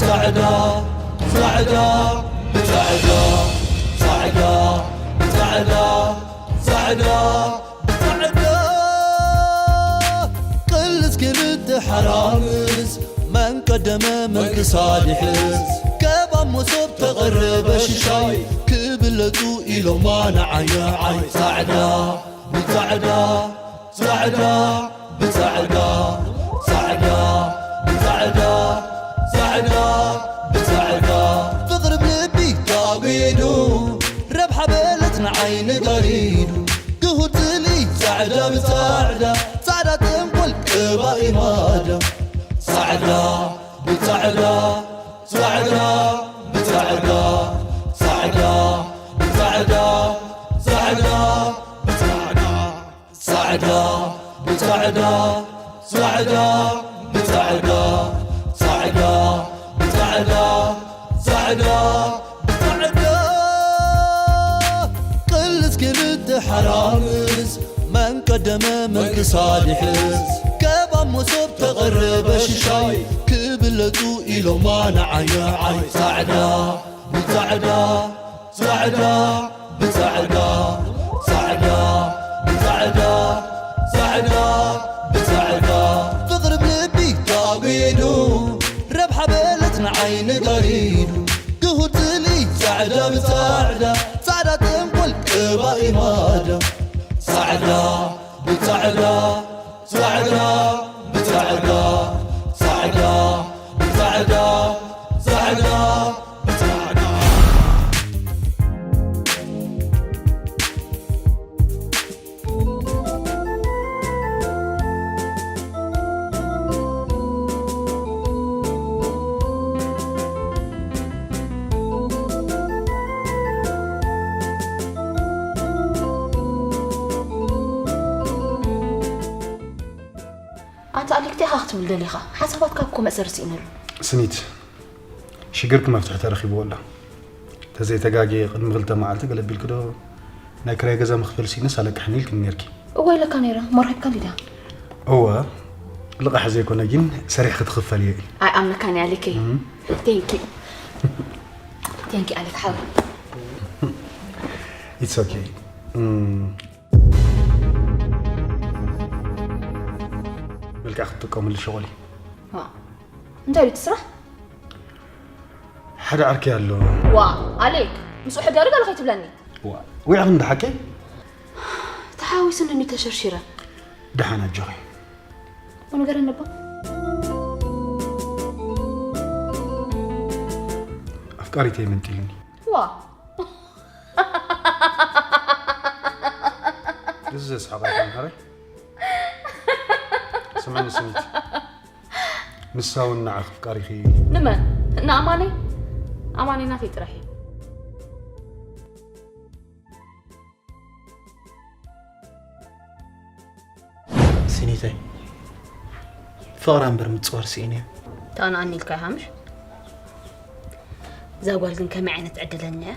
ጻዕዳ ጻዕዳ ብጻዕዳ ጻዕዳ ብጻዕዳ ጻዕዳ ብጻዕዳ ቅልስ ክልተ ሓራምዝ መን ቀደመ መን ክሳድ ይሕዝ ከባብ መሶብ ተቐረበ ሽሻይ ክብለጹ ኢሎማ ንዓይ ንዓይ ጻዕዳ ብጻዕዳ ጻዕዳ ብጻዕዳ ጻዕዳ ብጻዕዳ ጻዕዳ ብጻዕዳ ፍቕሪ ብልቢ ታጒዱ ረብሓ በለጽ ንዓይኒ ጋሪዱ ግሁድ ዝሊ ጻዕዳ ብጻዕዳ ጻዕዳ ተንኮል ቅባኢ ማዳ ጻዕዳ ብጻዕዳ ጻዕዳ ብጻዕዳ ጻዕዳ ብጻዕዳ ጻዕዳ ብጻዕዳ ጻዕዳ ብጻዕዳ ጻዕዳ ብጻዕዳ ጻዕዳ ብጻዕዳ ጻዕዳ ብጻዕዳ ቅልስ ክልተ ሓራምዝ መን ቀደመ መን ክሳድ ይሕዝ ከባብ መሶብ ተቐረበ ሽሻይ ክብለጹ ኢሎማ ንዓይ ንዓይ ጻዕዳ ብጻዕዳ ጻዕዳ ብጻዕዳ ጻዕዳ ብጻዕዳ ጻዕዳ ብጻዕዳ ፍቕሪ ብልቢ ታጒዱ ረብሓ በለጽ ንዓይኒ ጋሪዱ ግሁድ ዝሊ ጻዕዳ ብጻዕዳ ጻዕዳ ተንኮል ቅባኢ ማዳ ጻዕዳ ብጻዕዳ ጻዕዳ ብጻዕዳ ጻዕዳ ብጻዕዳ ጻዕዳ ብጻዕዳ ኣንታ ኣሌክ እንታይ ኢኻ ክትብል ደሊኻ? ሓሳባትካ እኮ መእሰሪ ስኢነሉ። ስኒት፣ ሽግርኪ መፍትሒ ተረኺብዎ ኣሎ። ተዘይተጋግየ ቅድሚ ክልተ መዓልቲ ገለ ቢልኪ ዶ ናይ ክራይ ገዛ መኽፈሊ ስኢነስ ኣለቅሕኒ ኢልክኒ ነይርኪ። እወ ኢለካ ነይረ፣ እሞ ረኺብካኒ ድያ? እወ፣ ልቓሕ ዘይኮነ ግን ሰሪሕኪ ትኽፈልዮ እዩ። ኣይኣምነካን እየ ኣሌከይ። እም። Thank you. Thank you ኣሌክ ሓወይ። It's okay. እም። መልክዕ ክትጥቀመሉ ሸغل እዩ። ዋ፣ እንታይ እዩ እቲ ስራሕ? ሓደ ዓርኪ ኣሎ። ዋ፣ ኣሌክ፣ ምስኡ ሕደሪ ገለ ከይትብለኒ። ዋ፣ ዊዕኺ እንዳ ሓቀይ? ተሓዊስኒ እንዲ ተሸርሺረ። ደሓን ኣጆኺ። እሞ ንገረኒ እባ። ኣፍቃሪተይ መንጢልኒ። ዋ። እዚ ዘስሓቕ ኣይኮነን፣ ሓራይ። ስምዕኒ ስኒት፣ ንሳ እውን ንዓኺ ኣፍቃሪኺ። ንመን? ንኣማነይ? ኣማነይ ናተይ ጥራሕ እዩ። ስኒተይ፣ ፍቕራ እምበር ምጽዋር ስኢነ። ተቐንኣኒ ኢልካ ኢኻ ምሽ? እዛ ጓል ግን ከመይ ዓይነት ዕድለኛ እያ?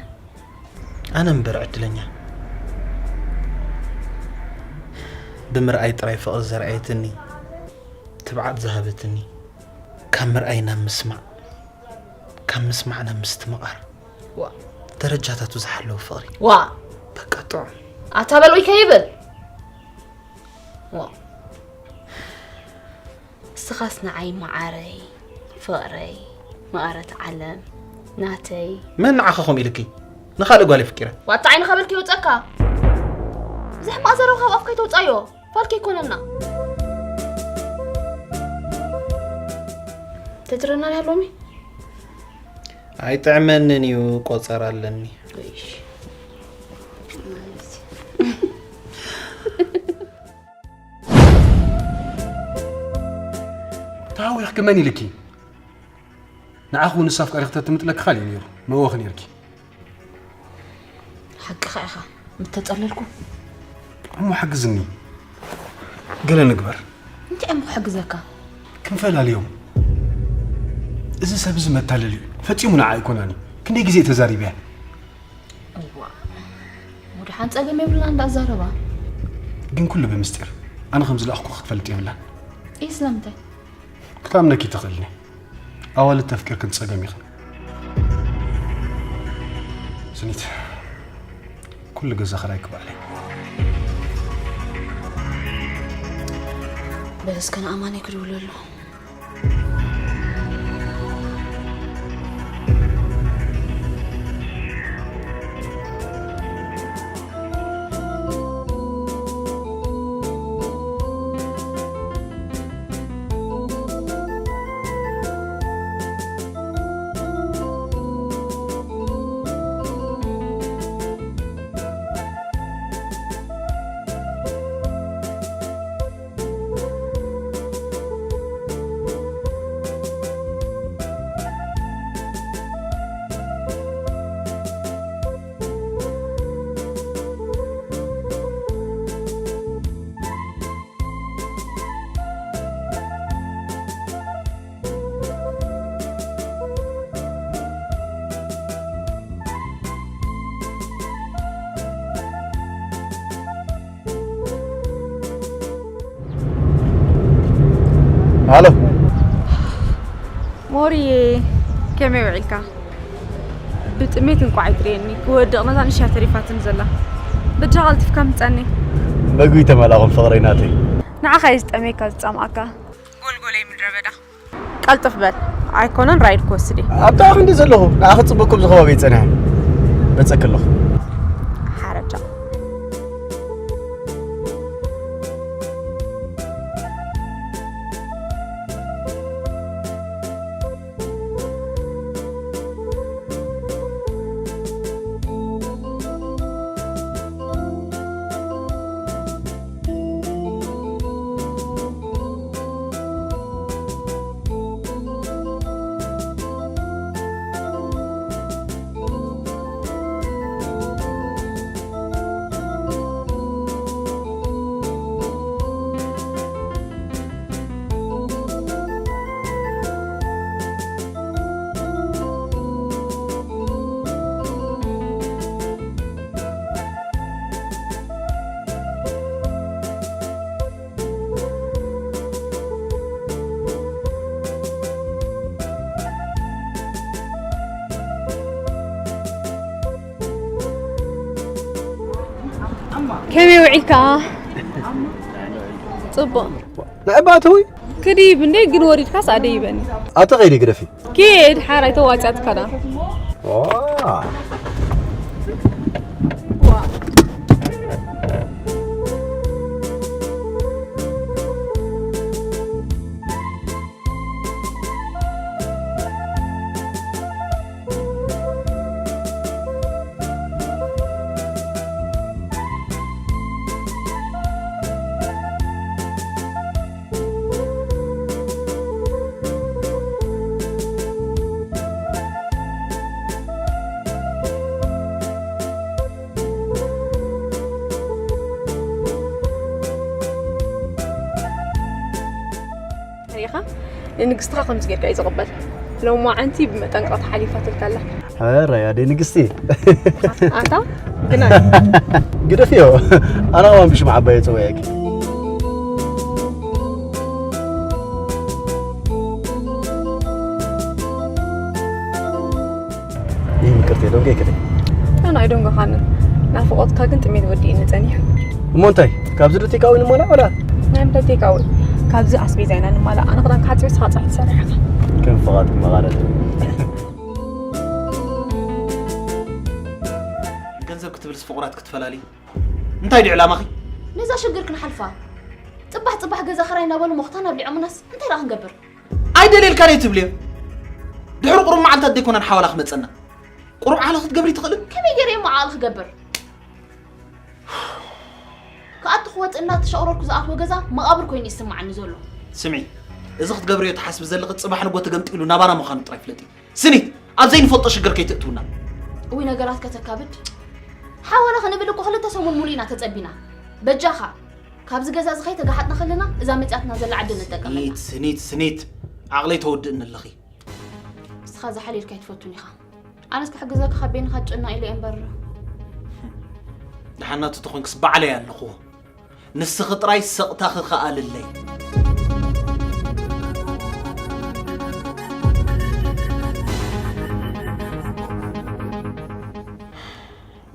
ኣነ እምበር ዕድለኛ። ብምርኣይ ጥራይ ፍቕሪ ዘርኣየትኒ፣ ትብዓት ዝሃበትኒ፣ ካብ ምርኣይ ናብ ምስማዕ፣ ካብ ምስማዕ ናብ ምስትምቓር ዋ። ደረጃታቱ ዝሓለወ ፍቕሪ። ዋ። በቃ ጥዑም። ኣታ በልዑይ ከይብል። ዋ። እስኻስ ንዓይ መዓረይ፣ ፍቕረይ፣ መቐረት ዓለም፣ ናተይ። መን ንዓኻ ከምኡ ኢልኪ? ንኻልእ ጓል ኣፍቂረ። ዋታ ዓይንኻ በልኪ ይውፀካ። እዚ ሕማቕ ዘረባ ካብ ኣፍካ ይተውፃዮ። ፋልኪ ኣይኮነና። ተትረና ድያ ሎሚ? ኣይጥዕመንን እዩ፣ ቆጸራ ኣለኒ። እሺ። ተሃዊኽኪ መን ኢልኪ? ንዓኺ እውን ንሳ ኣፍቃሪኺ ተትምጥለኪ ካልእ እዩ ነይሩ። መወኺ ነይርኪ። ሓቅኻ ኢኻ። ምተጸለልኩ። እሞ ሓግዝኒ። ገለ ንግበር። እንታይ እሞ ክሕግዘካ? ክንፈላልዮም። እዚ ሰብ እዚ መታለሊ እዩ። ፈጺሙ ንዓ ኣይኮናን እዩ። ክንደይ ግዜ ተዛሪበያ። እዋ። ወድሓን ጸገም የብልና እንዳዛረባ። ግን ኩሉ ብምስጢር። ኣነ ከም ዝለኣኽኩ ክትፈልጥ የብላን። እይ ስለምንታይ? ክታምነኪ ትኽእልኒ። ኣዋልድ ተፍቂርክን ጸገም ኢኽን። ስኒት፣ ኩሉ ገዛ ኸራይ ክበዓለይ። በል እስከ ንኣማነይ ክድውለሉ። ሃሎ። ሞሪየ፣ ከመይ ውዒልካ? ብጥሜት እንቋዕ ይጥርየኒ። ክወድቕ ነዛ ንእሽያ ተሪፋትን ዘላ። በጃ ቀልጢፍካ ምጻኒ። መግቢ ተመላኹም ፍቕረይ ናተይ። ንዓኻ እዩ ዝጠምየካ ዝጻምኣካ። ጎልጎለይ ምድረ በዳ። ቀልጥፍ በል፣ ኣይኮነን ራይድ ክወስድ እየ። ኣብታ ክንዲ ዘለኹ ንኣ ክጽበኩም ዝኸባቢ ይጸንሐ። መጸክ ኣለኹ። ሓረጃ። ከመይ ውዒልካ? ጽቡቕ። ንዕባትዊ ክድይብ እንደ ግን ወሪድካስ ኣደይበኒ። ኣቶ ኸይዲ ግደፊ። ኪድ ሓራይ ተዋጽያትካ ዳ። ዋ። ሪኢኻ ንንግስትኻ ከምዚ ጌርካ እዩ ዝቕበል። ሎማዓንቲ ብመጠንቀቕታ ሓሊፋትልካ ኣላ። ሕራይ ኣደይ ንግስቲ። ኣታ ግና ግደፍዮ። ኣነ እዋን ብሽም ዓባየ ጽውዕኪ። ይህ ምቅርቴ ዶንጌ ክደ። ኣነ ኣይደንጎኻንን። ናፍቖትካ ግን ጥሜት ወዲእኒ ጸኒሑ። እሞ እንታይ? ካብዚ ዶ ቴካዊ ንሞላ ወላ? ናይ ምንታይ ቴካዊ? ካብዚ ኣስቤዛ ኢና ንማላ። ኣነ ክዳን ክሓጽብ፣ ንስኻ ጽባሕ ትሰርሕ ኢኻ። ከም ፍቓድ መቓለል። ገንዘብ ክትብልስ ፍቑራት ክትፈላሊ? እንታይ ድዩ ዕላማኺ? ነዛ ሽግር ክንሓልፋ። ጽባሕ ጽባሕ ገዛ ኽራይ እናበሉ ሞኽታን ኣብሊዖምናስ እንታይ ደኣ ክንገብር? ኣይደልየልካን እየ ትብልዮ። ድሕሪ ቁሩብ መዓልታት ደይኮነን ሓዋላ ክመጸና። ቁሩብ ዓቕሊ ክትገብሪ ትኽእልን? ከመይ ገይረ እሞ ዓቕሊ ክገብር? ክኣቱ ክወጽእ እናተሸቕረርኩ ዝኣትዎ ገዛ መቓብር ኮይኑ ይስምዓኒ ዘሎ። ስምዒ፣ እዚ ክትገብርዮ ትሓስቢ ዘለኺ ጽባሕ ንጎ ተገምጢሉ ናባና ምዃኑ ጥራይ ፍለጢ። ስኒት፣ ኣብ ዘይንፈልጦ ሽግር ከይትእትውና። እውይ፣ ነገራት ከተካብድ። ሓዋላ ክንብል እኮ ክልተ ሰሙን ሙሉእ ኢና ተጸቢና። በጃኻ፣ ካብዚ ገዛ እዚ ከይተጋሓጥና ከለና፣ እዛ መጺኣትና ዘላ ዓዲ ንጠቀመላ። ስኒት፣ ስኒት፣ ስኒት፣ ዓቕለይ ተወድእኒ ኣለኺ። ንስኻ ዝሓልየልካ ኣይትፈቱን ኢኻ። ኣነስ ክሕግዘካ ካብ በይንኻ ትጨነቕ ኢለ እየ እምበር። ደሓን ናቱ ተኾንክስ ባዕለይ ኣለኹዎ። ንስኺ ጥራይ ስቕታኺ ከኣልለይ።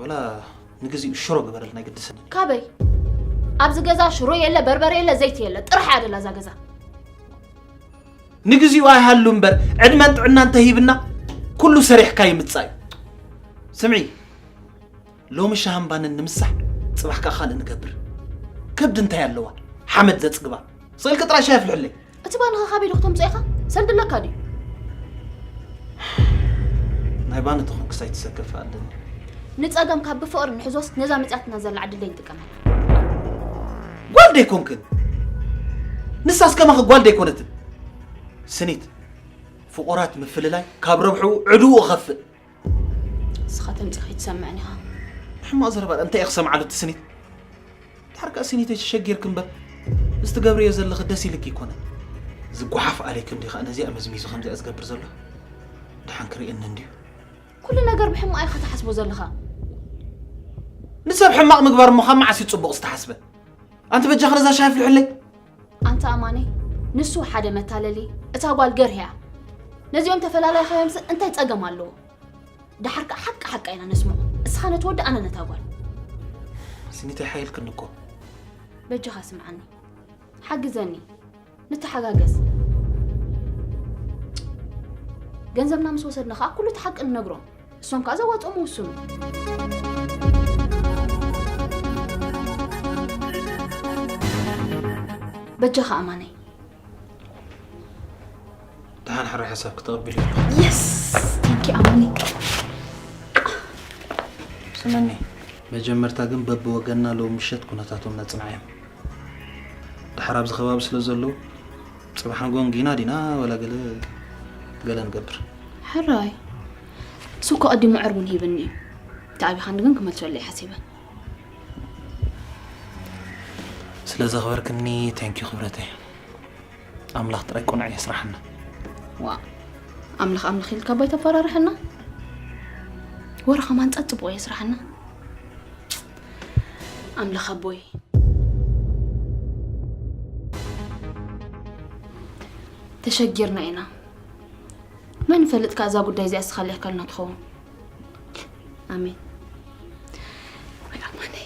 ወላ ንግዚኡ ሽሮ ግበረልና፣ ኣይግድሰኒ። ካበይ? ኣብዚ ገዛ ሽሮ የለ፣ በርበረ የለ፣ ዘይቲ የለ፣ ጥራሕ እያ ደላ እዛ ገዛ። ንግዚኡ ኣይሃሉ እምበር ዕድመን ጥዕና እንተሂብና ኩሉ ሰሪሕካ ይምጻእ እዩ። ስምዒ፣ ሎሚ ሻሃምባንን ንምሳሕ፣ ጽባሕ ከኣ ካልእ ንገብር። ከብዲ እንታይ ኣለዋ ሓመድ ዘጽግባ? ስቕ ኢልኪ ጥራይ ሻሂ ኣፍልሕለይ። እቲ ባንኻ ካበይ ዶ ክተምጽኦ ኢኻ? ሰልዲ ኣለካ ድዩ? ናይ ባኒ ተኾንክስ ኣይትሰከፊ ኣለኒ። ንጸገምካ ብፍቕሪ ንሕዞስ ነዛ መጺኣትና ዘላ ዕድል ደይንጥቀመላ። ጓል ደይኮንክን? ንሳስ ከማኺ ጓል ደይኮነትን? ስኒት፣ ፍቑራት ምፍልላይ ካብ ረብሕኡ ዕድኡ እኸፍእ። ንስኻ ተምጺኻ ኣይትሰምዕን ኢኻ። ሕማቕ ዘረባ እንታይ እየ ክሰምዓሉ እቲ ስኒት? ድሓር ከኣ ስኒተይ ተሸጊርኪ እምበር ምስ ትገብርዮ ዘለኺ ደስ ኢልኪ ኣይኮነን። ዝጓሓፍ ኣለኪ እንዲ ከኣ ነዚኣ መዝሚዙ ከምዚኣ ዝገብር ዘሎ ድሓን ክርእየኒ እንድዩ። ኩሉ ነገር ብሕማቕ ኢኻ ትሓስቦ ዘለኻ። ንሰብ ሕማቕ ምግባር እሞ ካብ መዓስ እዩ ጽቡቕ ዝተሓስበ? ኣንቲ በጃኺ ነዛ ሻሂ ኣፍልሕለይ። ኣንታ ኣማነ ንሱ ሓደ መታለሊ እታ ጓል ገርህያ ነዚኦም ተፈላላይኻዮምስ እንታይ ጸገም ኣለዎ? ደሓር ከኣ ሓቂ ሓቃ ኢና ነስምዖ። እስኻ ነቲ ወዲ ኣነ ነታ ጓል። ስኒተይ ሓይልክኒ እኮ። በጃኻ ስምዓኒ። ሓግዘኒ። ንተሓጋገዝ። ገንዘብና ምስ ወሰድና ከኣ ኩሉ እቲ ሓቂ ንነግሮም። እሶም ከኣ ዘዋጽኦም ይውስኑ። በጃኻ ኣማነይ። ደሓን ሕራይ ሓሳብኪ ተቐቢለ ኣለኹ። Yes! Thank you ኣማኒ። ስምኒ፣ መጀመርታ ግን በብወገንና ሎሚ ምሸት ኩነታቶም ነጽንዓዮም። ደሓር ኣብዚ ከባቢ ስለ ዘለዉ ጽባሕ ንግሆ ጊና ዲና ዋላ ገለ ገለ ንገብር። ሕራይ እሱ እኮ ቀዲሙ ዕርቡን ሂብኒ እዩ። ተኣቢኻኒ ግን ክመልሰሉ እየ ሓሲበ። ስለ ዘኽበርክኒ thank you ክብረተይ። ኣምላኽ ጥራይ ቅኑዕ የስርሓና። ዋ ኣምላኽ ኣምላኽ ኢልካ ባይ ተፈራርሐና። ወረ ከማን ጸጽብቆ የስርሓና። ኣምላኽ ኣቦይ ተሸጊርና ኢና። መን ይፈልጥ ከኣ እዛ ጉዳይ እዚኣ እስኻ ለይካልና ትኸውን። ኣሜን። ወይ ኣማነይ።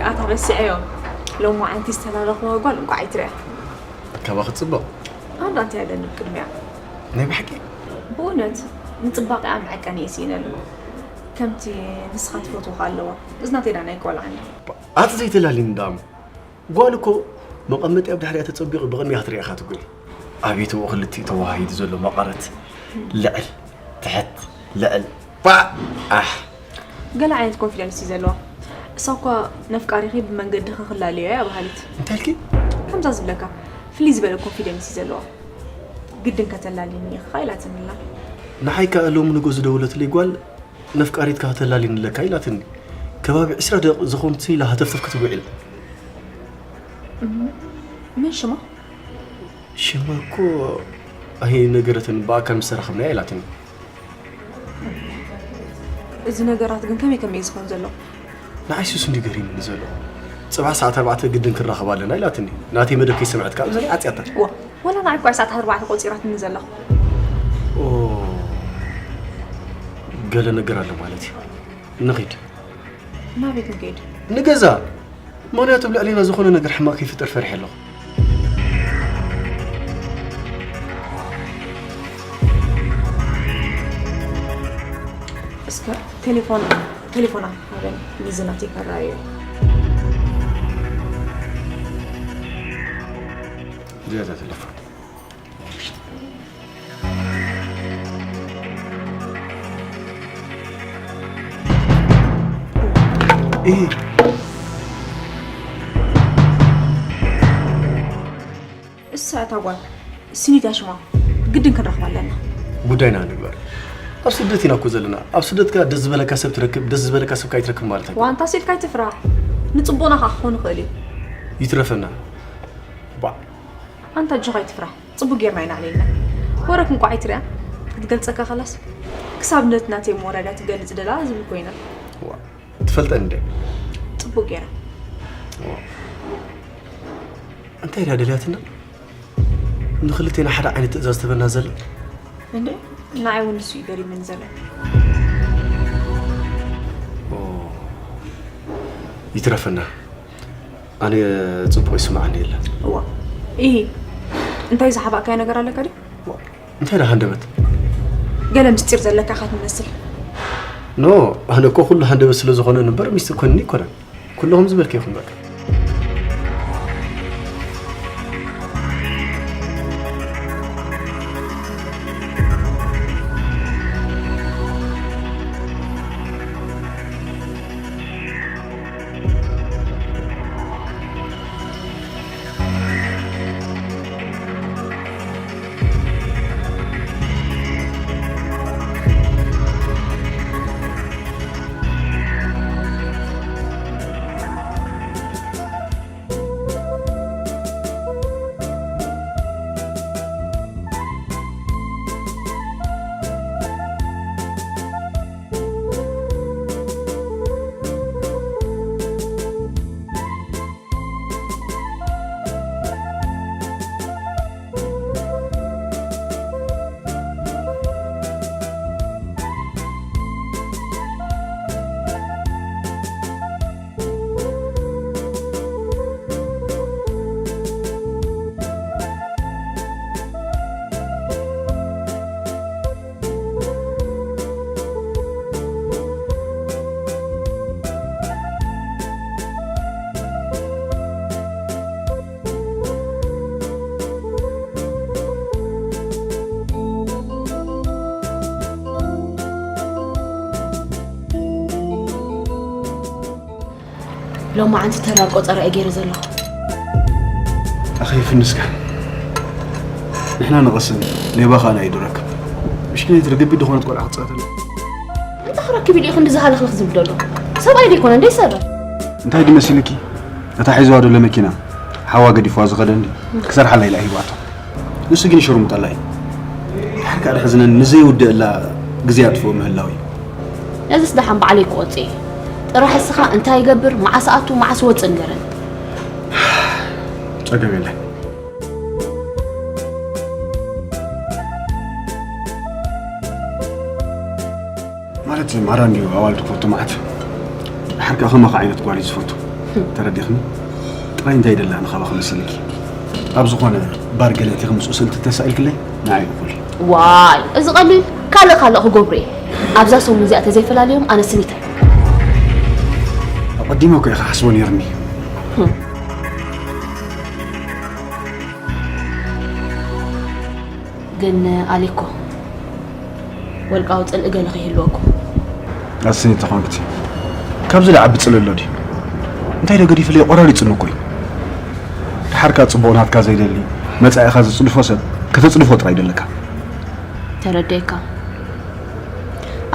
ኣታ ረሲዐዮ። ሎማዓንቲ ዝተላለኽዋ ጓል እንቋዕ ኣይትሪኣ። ካባኺ ትጽብቕ። ኣንዳ እንታይ ኣለኒ ብቅድሚያ። ናይ ብሓቂ። ብእውነት ንጽባቐኣ መዐቀኒ እየ ስኢነሉ። ከምቲ ንስኻ ትፈትዎ ከኣ ኣለዋ። እዝና ቴዳ ናይ ቆልዓኒ። ኣቲ ዘይተላልይኒ ደኣ እሞ። ጓል እኮ መቐመጢ ኣብ ድሕሪኣ ተጸቢቑ ብቕድሚኣ ክትሪኣ ኢኻ ትጉሂ። ኣቤት እሞ ክልቲኡ ተወሃሂዱ ዘሎ መቐረት። ልዕል፣ ትሕት፣ ልዕል። ባእ! ኣሕ! ገለ ዓይነት ኮንፊደንስ እዩ ዘለዋ። እሳ እኳ ነፍቃሪኺ ብመንገድኺ ክላለዮ እያ በሃሊት። እንታይ ኢልኪ? ከምዛ ዝብለካ ፍልይ ዝበለ ኮንፊደንስ እዩ ዘለዋ። ግድን ከተላልይኒ ኢኺ ኢላትኒ ኣላ። ንዓይ ከኣ ሎሚ ንግሆ ዝደወለትለይ ጓል ነፍቃሪትካ ከተላልየኒ ኣለካ ኢላትኒ። ከባቢ ዕስራ ደቂቕ ዝኸውን ትስ ኢላ ሃተፍተፍ ክትብል ውዒላ። መን ሽማ? ሽማ እኮ ኣይነገረትን፣ ብኣካል ምስ ተራኸብና እያ ኢላትኒ። እዚ ነገራት ግን ከመይ ከመይ እዩ ዝኸውን ዘሎ? ንዓይ ሱስ እንድዩ ገሪሙኒ ዘሎ። ጽባሕ ሰዓት ኣርባዕተ ግድን ክንራኸብ ኣለና ኢላትኒ። ናተይ መደብ ከይሰምዐት ከኣ ብዘይ ዓጽያታ። ዋ፣ ወላ ንዓይ እኳ እያ ሰዓት ኣርባዕተ ቆጺራትኒ ዘላ። ኦ፣ ገለ ነገር ኣሎ ማለት እዩ። ንኺድ። ናበይ ክንከይድ? ንገዛ። ምኽንያቱ ኣብ ልዕሌና ዝኾነ ነገር ሕማቕ ከይፍጠር ፈሪሐ ኣለኹ። እስከ ቴሌፎን ቴሌፎና ሃበን ሚዝናት ይከራዩ። እዚኣ እዛ ቴሌፎን። እሳ እታ ጓል ስኒት እያ ሽማ። ግድን ክንረኽባ ኣለና። ጉዳይና ንግበር። ኣብ ስደት ኢና እኮ ዘለና። ኣብ ስደት ከኣ ደስ ዝበለካ ሰብ ትረክብ፣ ደስ ዝበለካ ሰብ ከኣ ኣይትረክብ ማለት ኣይኮነን። ዋንታ ሲልካ ኣይትፍራ። ንጽቡቕና ከኣ ክኾን ይኽእል እዩ። ይትረፈና። ባዕ። ኣንታ ኣጆኻ ኣይትፍራ። ጽቡቅ ጌርና ኢና ኣልዒልና። ወረ ክንቋዕ ኣይትሪኣን። ክትገልጸካ ከላስ ክሳብ ነት ናተይ መወዳድያ ትገልጽ ደላ ዝብል ኮይና። ዋ ትፈልጠኒ እንደ ጽቡቅ ጌራ። እንታይ ኢላ ደልያትና? ንክልቴና ሓደ ዓይነት ትእዛዝ ትህበና ዘላ። እንዴ ንዓይ እውን ንሱ እዩ ገሪምኒ ዘሎ። ይትረፈና። ኣነ ጽቡቕ ይስምዓኒ የለን። እዋ ኢሂ እንታይ ዝሓባእካዮ ነገር ኣለካ ድዩ? እንታይ ደኣ ሃንደበት? ገለ ምስጢር ዘለካ ኢኻ ትመስል። ኖ ኣነ እኮ ኩሉ ሃንደበት ስለ ዝኾነ እምበር ሚስጥር ኮይኑኒ ኣይኮነን። ኩሉ ከም ዝበልክዮ ይኹን በቃ። ሎማዓንቲ ተራ ቆፀራ እየ ገይረ ዘለኹ። ኣኸይፍንስካ ንሕና ንቐስን ሌባ ኸኣ ናይ ድረክብ ምሽክነት ርግቢት ዝኾነት ቆልዓ ክትፃተል እንታይ ክረክብ ኢሉ እዩ ክንዲ ዝሃለኽለኽ ዝብል ዘሎ? ሰብኣይ ዶ ይኮነ እንደ ይሰበር? እንታይ ድመሲልኪ እታ ሒዝዋ ዘሎ መኪና ሓዋ ገዲፍዋ ዝኸደ እንዲ ክሰርሓላ ኢላ ሂባቶ። ንሱ ግን ይሽርሙጠላ እዩ። ድሓር ከኣ ድሕዝነኒ ንዘይውድእላ ግዜ ኣጥፍኡ ምህላው እዩ። ነዝስ ደሓን ባዕለይ ክቆጽ እየ። ጥራሕ እስኻ እንታይ ይገብር፣ መዓስ ኣቱ፣ መዓስ ወጽእ ንገረኒ። ጸገም የለን። ማለት ማራ እንድዩ ኣዋልድ ክፈቱ መዓት። ድሓር ከኣ ከማኻ ዓይነት ጓል እዩ ዝፈቱ። ተረዲኽኒ? ጥራይ እንታይ ይደሊ ኣነ ካባኺ መሲልኪ? ኣብ ዝኾነ ባር ገለ እቲኺ ምስኡ ሰልቲ ተሳኢልክለይ ንዓይ እኹል እዩ። ዋይ እዚ ቀሊል ካልእ ካልእ ክገብሮ እየ። ኣብዛ ሰሙን እዚኣ ተዘይፈላልዮም ኣነ ስኒት ኣይኮንኩን። ኣቐዲመ እኮ እየ ክሓስቦ ነይርኒ። ግን ኣሌኮ ወልቃዊ ጽልኢ ገለ ከይህልወኩም። ኣስኒ ተኾንክቲ ካብዚ ዝዓቢ ጽልኢ ኣሎ ድዩ? እንታይ ዶ ገዲፍለይ ቆራሪጽኒ እኮ እዩ። ድሓር ከኣ ጽቡቕ ናትካ ዘይደሊ መጻኢኻ ዝጽድፎ ሰብ ከተጽድፎ ጥራይ ደለካ። ተረዲኤካ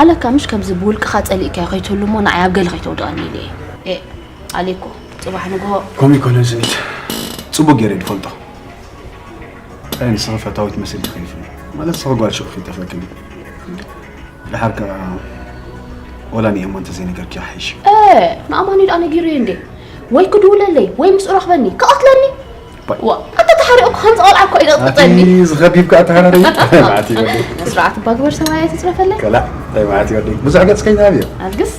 ኣለካ ምሽ ከምዚ ብውልቅኻ ጸሊእካዮ ከይትህሉ እሞ ንዓይ ኣብ ገለ ከይተውድቐኒ ኢለ እየ። ኤእ ኣሌኮ ጽባሕ ንግሆ ከምኡ ይኮነን ስኒት ጽቡቕ ገይረ እየ ዝፈልጦ። ኣይ ንስኺ ፈታዊት መሲልኪ ከይፍኒ ማለት ንስኺ ጓል ሹቕ ከይጠፍእክኒ። ድሓር ከኣ ወላ ንኤማ እንተዘይነገርኪ ይሓይሽ። እ ንኣማኑኤል ኣነጊሩየ እንዴ ወይ ክድውለለይ ወይ ምስኡ ረኽበኒ ክቐትለኒ። ዋ ኣታ ተሓሪቑ እኮ ከምዚ ቆልዓ እኮ እዩ ዘቕጥጠኒ። ኣቲ ዝኸቢብካ ኣተሃራሪ። ማዕት ይወደይ። ስርዓት እባ ግበር ሰብኣይ ኣይትጽረፈለይ። ከላ እንታይ ማዕት ይወደይ ብዙሕ ገጽ ከይናብዮ። ኣልግስ።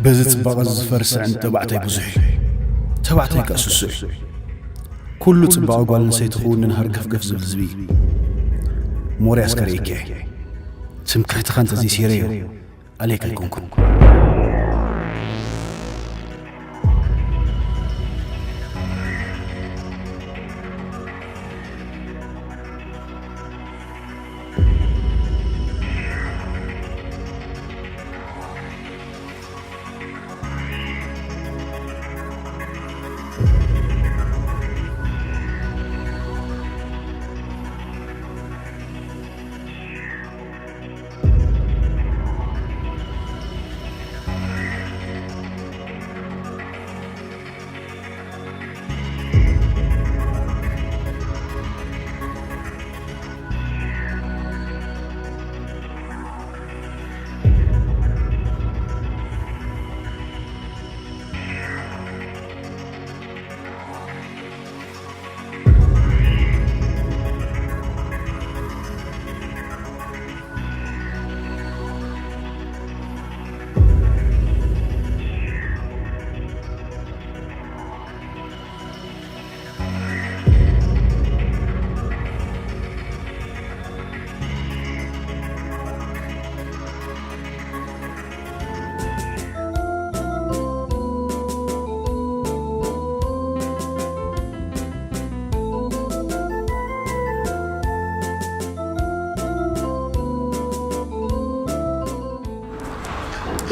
በዚ ጽባቐ ዝፈርስ ዕንዲ ተባዕታይ ብዙሕ እዩ። ተባዕታይ ከኣ ስሱዕ እዩ። ኩሉ ጽባቐ ጓል ኣንስተይቲ ክውንን ሃርገፍገፍ ዝብል ዝብኢ። ሞርያስ ከርእየኪ እየ። ትምክሕትኻ እንተዘይሴረዮ፣ ኣሌክ ኣይኮንኩን።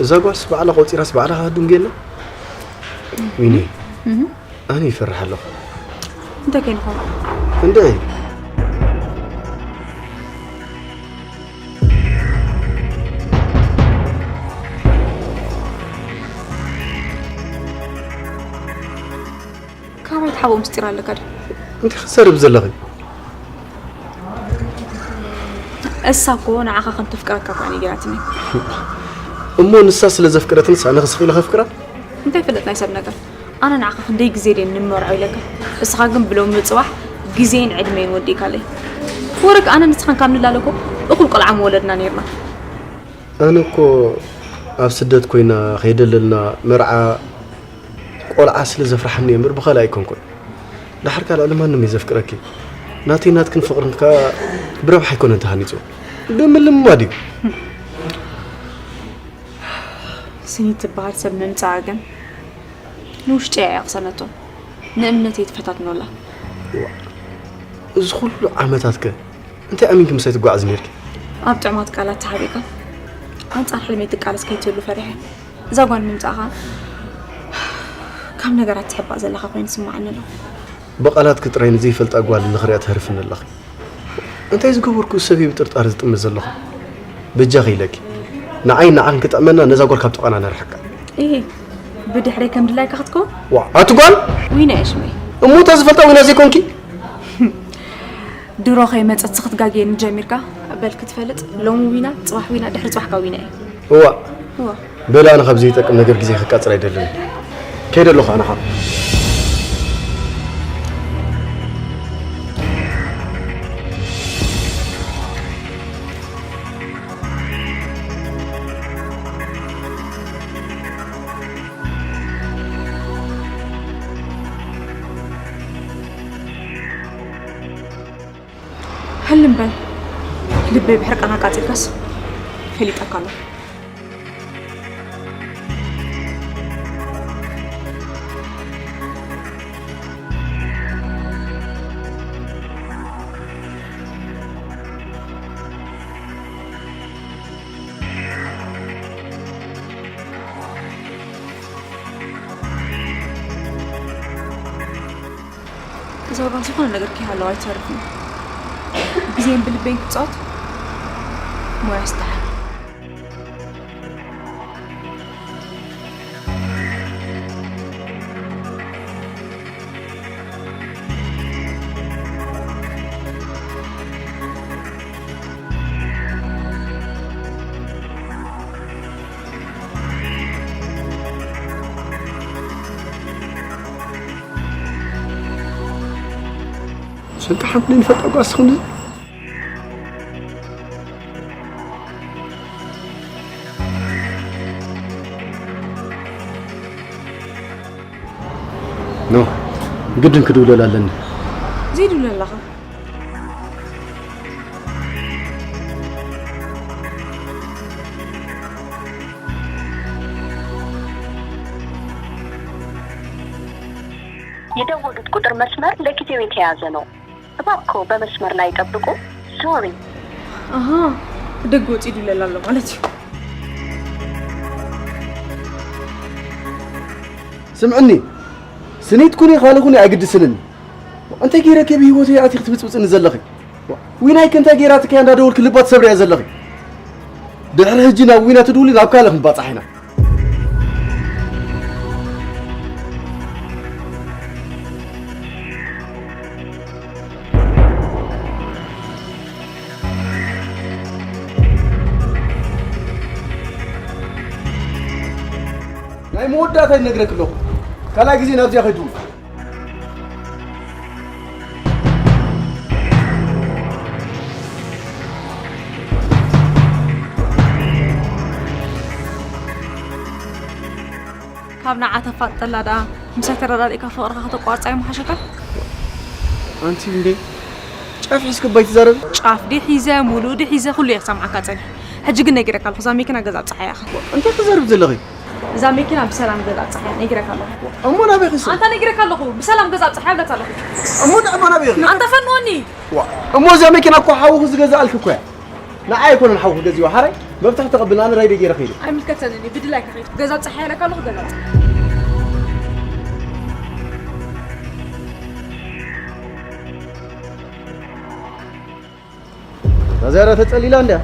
እዛ ጓልስ ባዕላ ቆጺራስ ባዕላ ካድንጌና? ዊኒ፣ ኣነ ይፈርሕ ኣለኹ። እንታይ ከይንኾን? እንደ ካባይ ትሓብኦ ምስጢር ኣለካ ድዩ? እንታይ ክትሰርብ ዘለኺ? እሳ እኮ ንዓኻ ከም ተፍቅረካ እኳ ነጊራትኒ። እሞ ንሳ ስለ ዘፍቅረትንስ ኣነ ክስቕ ኢለ ከፍቅራ? እንታይ ይፍለጥ ናይ ሰብ ነገር? ኣነ ንዓኻ ክንደይ ግዜ ድየ ንመርዖ ኢለካ? እስኻ ግን ብሎሚ ጽባሕ ግዜን ዕድመይን ወዲእካለይ። ወረክ ኣነ ንስኻን ካብ ንላለ እኮ እኹል ቆልዓ ምወለድና ነይርና። ኣነ እኮ ኣብ ስደት ኮይና ከይደለልና መርዓ ቆልዓ ስለ ዘፍርሓኒ እየ እምበር ብኻልእ ኣይኮንኩን። ደሓር ከኣ ልዕሊ ማንም እየ ዘፍቅረኪ። ናተይ ናትክን ፍቕርን ከኣ ብረብሓ ኣይኮነን ተሃኒጹ። ብምልምማድ እዩ። ስኒት ትበሃል ሰብ ምምጻኣ ግን ንውሽጢ እያ የቕሰነቶ። ንእምነተይ ትፈታትኖ ኣላ። ዋ፣ እዚ ኩሉ ዓመታት ከ እንታይ ኣሚንኪ ምሳይ ትጓዓዚ ነይርኪ? ኣብ ጥዑማት ቃላት ተሓቢእካ ኣንጻር ሕልመይ ትቃለስ ከይትህሉ ፈሪሐ። እዛ ጓል ምምጻእኻ ካብ ነገራት ትሕባእ ዘለኻ ኮይኑ ይስምዓኒ ኣሎ። ብቓላትኪ ጥራይ ንዘይፈልጣ ጓል ንኽሪኣ ተህርፍኒ ኣለኺ። እንታይ ዝገበርኩ ሰብ እዩ ብጥርጣረ ዝጥምት ዘለኹ? በጃኺ ኢለኪ። ንዓይ ንዓን ክጥዕመና ነዛ ጓል ካብ ጥቓና ነርሕቃ። እሂ፣ ብድሕረይ ከም ድላይካ ክትከውን? ዋ፣ ኣቲ ጓል! ዊና እየ ሽመይ። እሞ እታ ዝፈልጣ ዊና ዘይኮንኪ? ድሮ ከይመጸት ክትጋግየኒ ጀሚርካ። በል ክትፈልጥ፣ ሎሚ ዊና፣ ጽባሕ ዊና፣ ድሕሪ ጽባሕ ከኣ ዊና እየ። እዋ። እዋ። በል ኣነ ካብ ዘይጠቅም ነገር ግዜ ክቃጽል ኣይደልን። ከይደ ኣለኹ ኣነ ኸኣ። ህልም በል። ልበይ ብሕርቃን ኣቃጺልካስ ፈሊጠካ ኣለኹ። እዛ ጓል ዝኾነ ነገር ከይሃለዋ ኣይተርፍን። ብግዜን ብልበይን ክጻወት ሞያ ስታሓል። ሰንካ ሓንቲ ናይ ንፈልጣ ጓስ ትኹን። ኖ፣ ግድን ክድውለላ ኣለኒ። ዘይድውለላኻ? የደወሉት ቁጥር መስመር ለጊዜው የተያዘ ነው። እባክዎ በመስመር ላይ ይጠብቁ። Sorry. ኣሃ፣ ደገ ወፂኡ ይድውለላ ኣሎ ማለት እዩ። ስምዕኒ፣ ስኒት ኩኒ ካልእ ኩኒ ኣይግድስንን። እንታይ ገይረኪ ኣብ ህይወተይ ኣቲኺ ትብፅብፅኒ ዘለኺ? ዊናይ ከ እንታይ ገይራትኪ እያ እንዳደወልኪ ልባ ትሰብርያ ዘለኺ? ድሕሪ ሕጂ ናብ ዊና ትድውሊ ናብ ካልእ ክንባፃሕ ኢና። ናይ መወዳእታ ይነግረክ ኣለኹ። ካልኣይ ግዜ ናብዚኣ ከይትድውል። ካብ ንዓ ተፋጥጠላ ደኣ ምሳይ ተረዳዲእካ ፍቕርኻ ከተቋርጻ እዩ ምሓሸካ። ኣንቲ እንዴ ጫፍ ሒዝኪ እባ ኣይትዛረቢ። ጫፍ ድዩ ሒዘ ሙሉእ ድዩ ሒዘ ኩሉ እየ ክሰምዓካ ጸኒሐ። ሕጂ ግን ነጊረካ ኣለኹ እዛ መኪና ገዛ ኣብጽሓ እያ ኢኻ። እንታይ ትዛረቢ ዘለኺ? እዛ መኪና ብሰላም ገዛ ኣብጽሓ እያ ነጊረካ ኣለኹ። እሞ ናበይ ኺድ? ኣንታ ነጊረካ ኣለኹ ብሰላም ገዛ ኣብጽሓ እያ ብለካ ኣለኹ። እሞ ንዕማ ናበይ ኺድ? ኣንታ ፈንወኒ። እሞ እዛ መኪና እኮ ሓውኺ ዝገዝኣልኪ እኮ እያ። ንዓይ ኣይኮነን ሓውኺ ገዚኦ ሓራይ መብታሕ ተቐብልና ኣነ ራይደ ገይረ ከይደ። ኣይምልከተንን እዩ ብድላይካ ኺድ። ገዛ ኣብጽሓ እያ ኢለካ ኣለኹ ገዛ ኣብጽሓ። እዛ ዝያዳ ተጸሊላ እንድያ።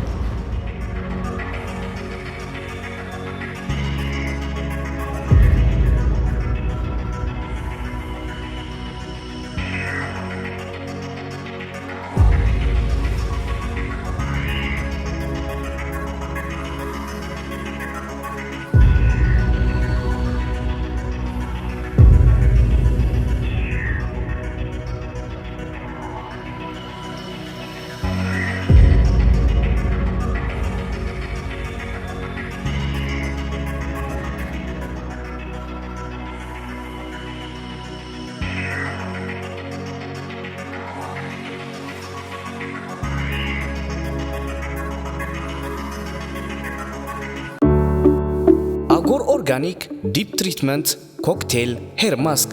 ኣጎር ኦርጋኒክ ዲፕ ትሪትመንት ኮክቴል ሄር ማስክ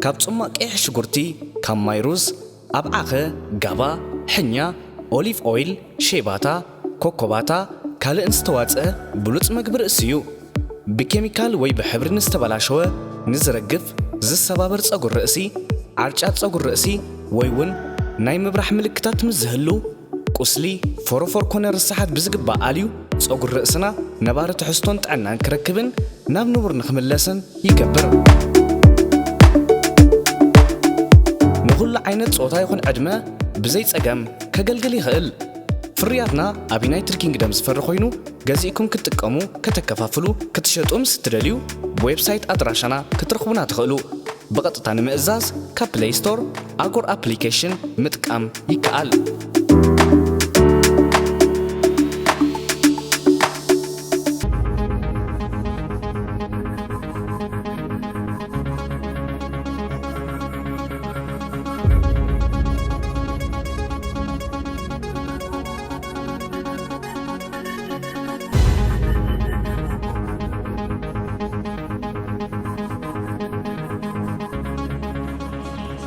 ካብ ጽማቕ ቀይሕ ሽጉርቲ፣ ካብ ማይ ሩዝ፣ ኣብዓኸ፣ ጋባ፣ ሕኛ፣ ኦሊቭ ኦይል፣ ሼባታ፣ ኮኮባታ ካልእን ዝተዋጽአ ብሉጽ መግቢ ርእሲ እዩ። ብኬሚካል ወይ ብሕብሪ ንዝተበላሸወ፣ ንዝረግፍ፣ ዝሰባበር ጸጉሪ ርእሲ፣ ዓርጫ ጸጉሪ ርእሲ ወይ እውን ናይ ምብራሕ ምልክታት ምስ ዝህሉ፣ ቁስሊ፣ ፎሮፎር ኮነ ርሳሓት ብዝግባእ ኣልዩ ጸጉሪ ርእስና ነባሪ ትሕዝቶን ጥዕናን ክረክብን ናብ ንቡር ንኽምለስን ይገብር። ንኹሉ ዓይነት ጾታ ይኹን ዕድመ ብዘይ ጸገም ከገልግል ይኽእል። ፍርያትና ኣብ ዩናይትድ ኪንግደም ዝፈሪ ኮይኑ ገዚእኩም ክትጥቀሙ፣ ከተከፋፍሉ፣ ክትሸጡ ምስ እትደልዩ ብዌብሳይት ኣድራሻና ክትረኽቡና ትኽእሉ። ብቐጥታ ንምእዛዝ ካብ ፕለይ ስቶር ኣጎር ኣፕሊኬሽን ምጥቃም ይከኣል።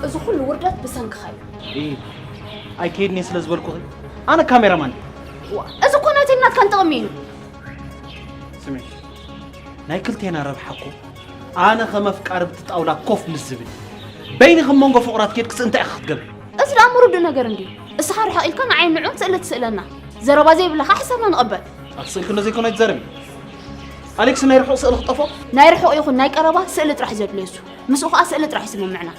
እዚ ኩሉ ውርደት ብሰንክኻ እዩ። ኣይከይድን እየ ስለ ዝበልኩኺ ኣነ ካሜራማን እየ። እዚ እኮ ናተይን ናትካን ጥቕሚ እዩ። ስምዒ ናይ ክልቴና ረብሓ እኮ ኣነ ከም ኣፍቃሪ ብቲ ጣውላ ኮፍ ምስ ዝብል በይኒ ከም መንጎ ፍቑራት ኬድክስ እንታይ ኢኺ ክትገብሪ? እዚ ደኣ ምርዱእ ነገር እንድዩ። እስኻ ርሕቕ ኢልካ ንዓይን ንዑን ስእሊ ትስእለና። ዘረባ ዘይብላኻ ሕሰብና ንቐበል። ኣቲ ስእልኪ እንዶ ዘይኮነ ኣይትዛረቢ። ኣሌክስ ናይ ርሑቕ ስእሊ ክጠፍኦ? ናይ ርሑቕ ይኹን ናይ ቀረባ ስእሊ ጥራሕ ዘድልዮ እሱ። ምስኡ ኸኣ ስእሊ ጥራሕ ይስምምዕና።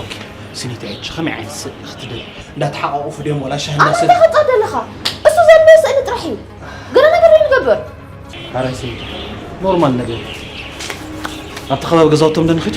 ኦኬ ስኒት ሕጂ ከመይ ዓይነት ስእሊ ክትደሊ? እንዳተሓቋቖፉ ድዮም ወላ ሻሂ ኣነ እንዳሰተዩ? እንታይ ክትጻወት ኣለኻ? እሱ ዘድልዮ ስእሊ ጥራሕ እዩ። ገለ ነገር ዶ ንገብር? ሓራይ ስኒት ኖርማል ነገር እዩ። ኣብቲ ከባቢ ገዛውቶም ዶ ንኺድ?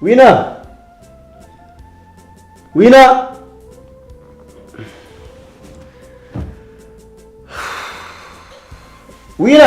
ዊና! ዊና! ዊና!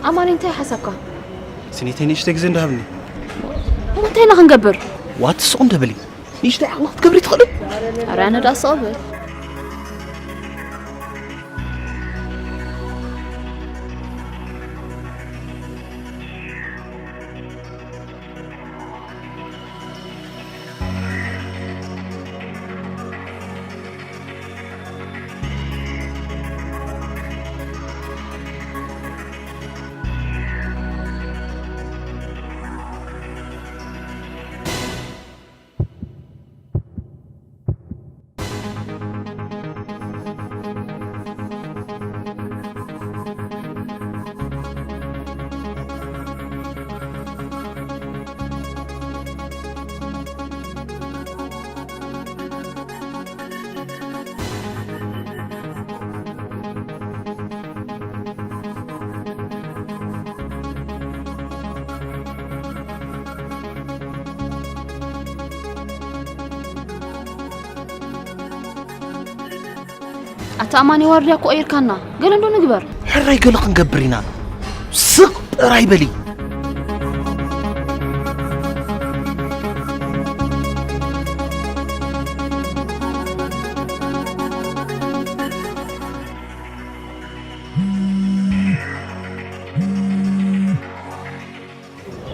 ኣማኒ፣ እንታይ ሓሳብካ? ስኒተይ ንእሽተይ ግዜ እንዳሃብኒ። እሞ እንታይ ኢና ክንገብር? ዋት ስቕ እንደ በሊ። ንእሽተይ ዓቕሊ ክትገብሪ ትኽእሊ? ኧረ ኣነ ደኣ ስቕ ብል። ኣታ ኣማኒ፣ ዋርድያ እኮ ቀይርካና። ገለ እንዶ ንግበር። ሕራይ ገለ ክንገብር ኢና። ስቕ ጥራይ በሊ።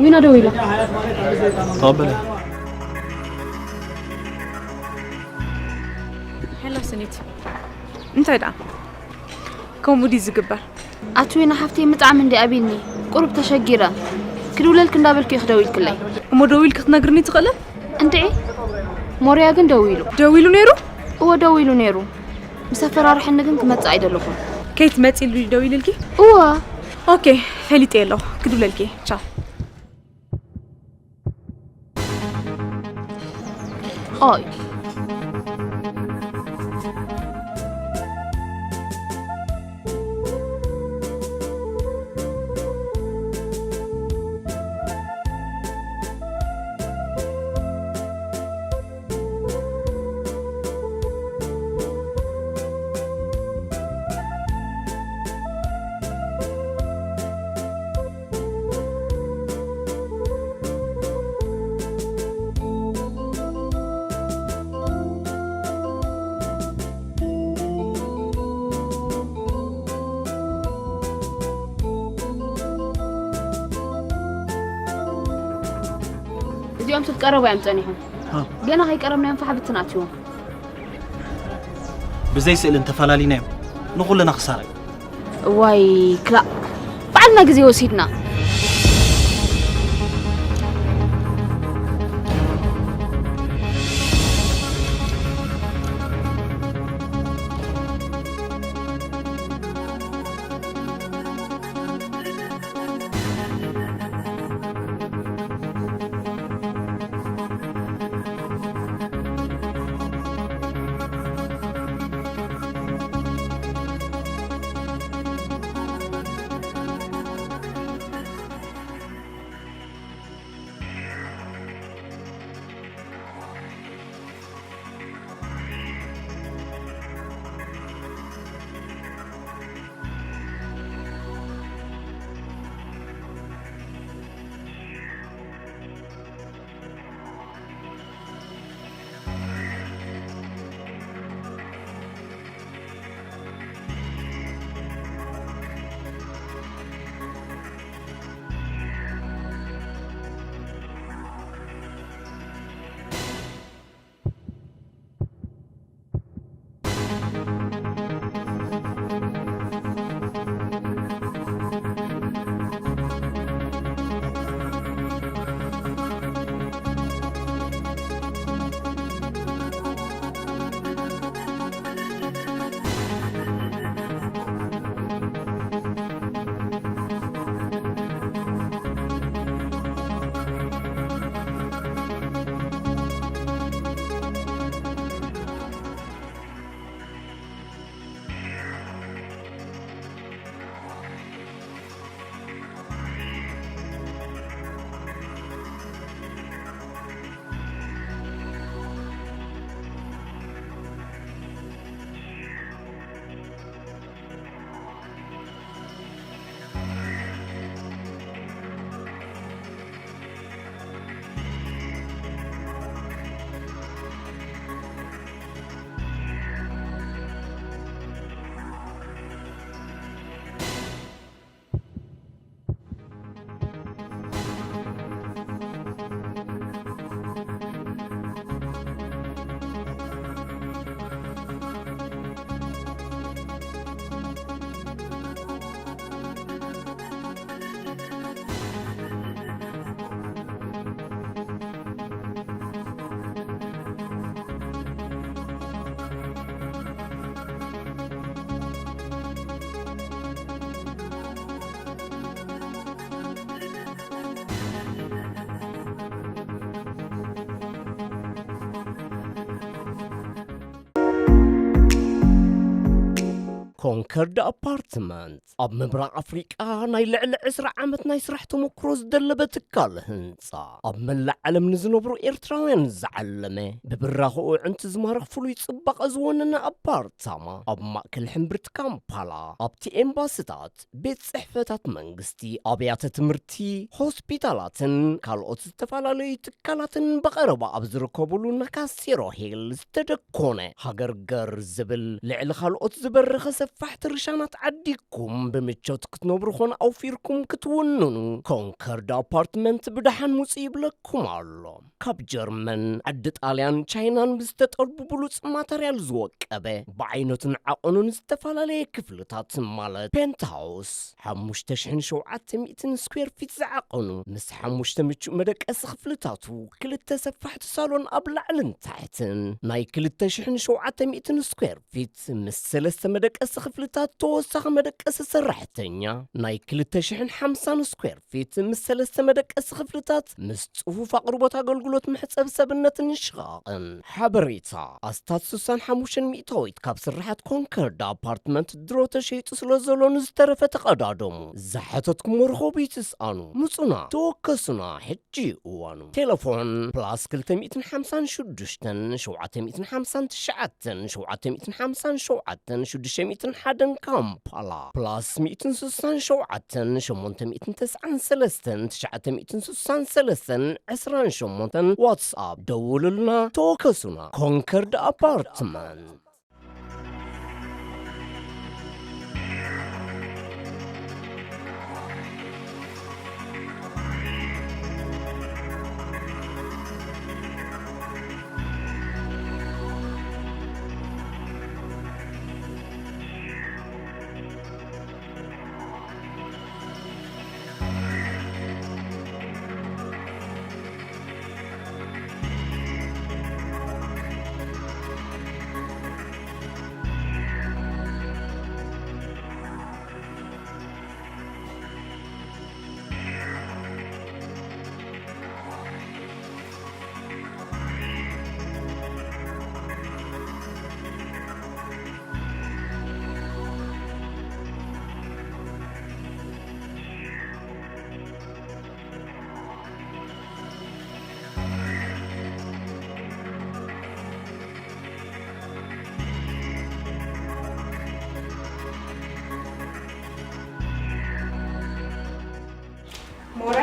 ዊና ደዊላ። ተቐበለ። ሄሎ ስኒት፣ እንታይ ደኣ? ከምኡ ድዩ ዝግበር? ኣቲ ዊና ሓፍተይ፣ ምጣዕሚ እንዲ ኣቢኒ። ቁሩብ ተሸጊረ። ክድውለልክ እንዳበልኩ እየ ክደዊልክለይ። እሞ ደዊልክ ክትነግርኒ ትኽእለ? እንድዒ፣ ሞርያ ግን ደዊሉ። ደዊሉ ነይሩ? እወ፣ ደዊሉ ነይሩ። ምስ ኣፈራርሐኒ ግን ክመጽእ ኣይደለኹን። ከይትመጺ ኢሉ ደዊልልኪ? እወ። ኦኬ፣ ፈሊጠ ኣለኹ። ክድውለልኪ እየ። ቻው። ኦይ። እዚኦም ስብ ቀረቡ እዮም ጸኒሖም። ሃ። ገና ከይቀረብናዮም ፋሕ ብትን ኣትዎም። ብዘይ ስእልን ተፈላሊናዮም ንኹልና ክሳራ እዩ። እዋይ ክላእ፣ ባዕልና ግዜ ወሲድና። ኮንከርድ ኣፓርትመንት ኣብ ምብራቕ ኣፍሪቃ ናይ ልዕሊ ዕስራ ዓመት ናይ ስራሕ ተመክሮ ዝደለበ ትካል ህንጻ፣ ኣብ መላእ ዓለም ንዝነብሩ ኤርትራውያን ዝዓለመ፣ ብብራኸኡ ዕንቲ ዝማርኽ ፍሉይ ጽባቐ ዝወነነ ኣፓርታማ፣ ኣብ ማእከል ሕምብርቲ ካምፓላ፣ ኣብቲ ኤምባስታት፣ ቤት ጽሕፈታት መንግስቲ፣ ኣብያተ ትምህርቲ፣ ሆስፒታላትን ካልኦት ዝተፈላለዩ ትካላትን ብቐረባ ኣብ ዝርከቡሉ ናካሴሮ ሂል ዝተደኮነ ሃገር ገር ዝብል ልዕሊ ካልኦት ዝበረኸ ሰፋሕቲ ርሻናት ዓዲግኩም ብምቾት ክትነብሩ ኾነ ኣውፊርኩም ክትውንኑ ኮንከርድ ኣፓርትመንት ብደሓን ምጹ ይብለኩም ኣሎ። ካብ ጀርመን፣ ዓዲ ጣልያን፣ ቻይናን ብዝተጠልቡ ብሉጽ ማተርያል ዝወቀበ፣ ብዓይነቱን ዓቐኑን ዝተፈላለየ ክፍልታት ማለት ፔንትሃውስ፣ ሓሙሽተ ሽሕን ሸውዓተ ሚእትን ስኩዌር ፊት ዝዓቐኑ፣ ምስ ሓሙሽተ ምቹእ መደቀሲ ክፍልታቱ፣ ክልተ ሰፋሕቲ ሳሎን ኣብ ላዕልን ታሕትን፣ ናይ ክልተ ሽሕን ሸውዓተ ሚእትን ስኩዌር ፊት ምስ ሰለስተ መደቀሲ ክፍልታት ተወሳኺ መደቀሲ ሰራሕተኛ፣ ናይ ክልተ ሽሕን ሓምሳን ስኩዌር ፊት ምስ ሰለስተ መደቀሲ ክፍልታት ምስ ጽፉፍ ኣቕርቦት ኣገልግሎት መሕጸቢ ሰብነትን ሽቓቕን። ሓበሬታ ኣስታት ስሳን ሓሙሽተን ሚእታዊት ካብ ስርሓት ኮንከርድ ኣፓርትመንት ድሮ ተሸይጡ ስለ ዘሎ ንዝተረፈ ተቐዳደሙ። ዝሓተትኩሞ ርኸቡ ይትስኣኑ። ምጹና፣ ተወከሱና፣ ሕጂ እዩ እዋኑ። ቴሌፎን ፕላስ ክልተ ሚእትን ሓምሳን ሽዱሽተን ሸውዓተ ሚእትን ሓምሳን ትሽዓተን ሸውዓተ ሚእትን ሓምሳን ሸውዓተን ሽዱሽተ ሚእትን ሓደን ካምፓላ ፕላስ ሚእትን ስሳን ሸውዓተን ሸሞንተ ሚእትን ተስዓን ሰለስተን ትሽዓተ ሚእትን ስሳን ሰለስተን ዕስራን ሸሞንተን ዋትስኣፕ ደውሉልና፣ ተወከሱና። ኮንከርድ ኣፓርትመንት። ሞረ።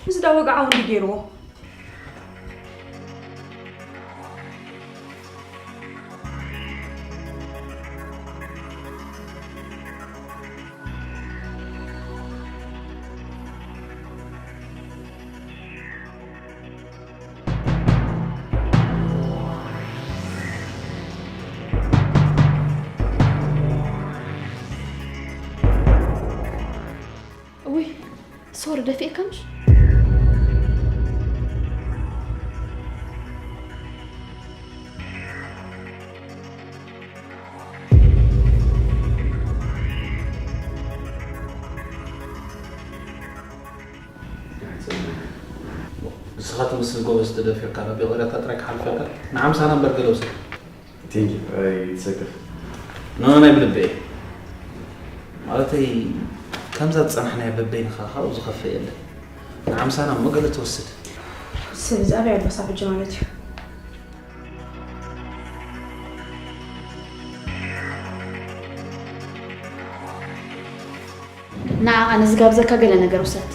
እዚ ዳ ወግዓዊ እንዲ ገይርዎ። እውይ፣ ሶሪ፣ ደፊኤካ ምሽ? ንስኻ ትመስል ጎበዝ ተደፊርካ ናብ ይቕሬታ ጥራይ ክሓልፈካ ንሓምሳና እምበር ገለ ውሰድ። ቴንኪ ኣይትሰከፍ። ኖ፣ ናይ ብልበይ። ማለተይ፣ ከምዛ ዝጸናሕናያ በበይንኻ ካብኡ ዝኸፍእ የለን። ንሓምሳና እሞ ገለ ትወስድ። ስለዚ ኣበይ ኣሎ ክሳብ ሕጂ ማለት እዩ? ንዓኻ ነዚ ጋብዘካ ገለ ነገር ውሰድ።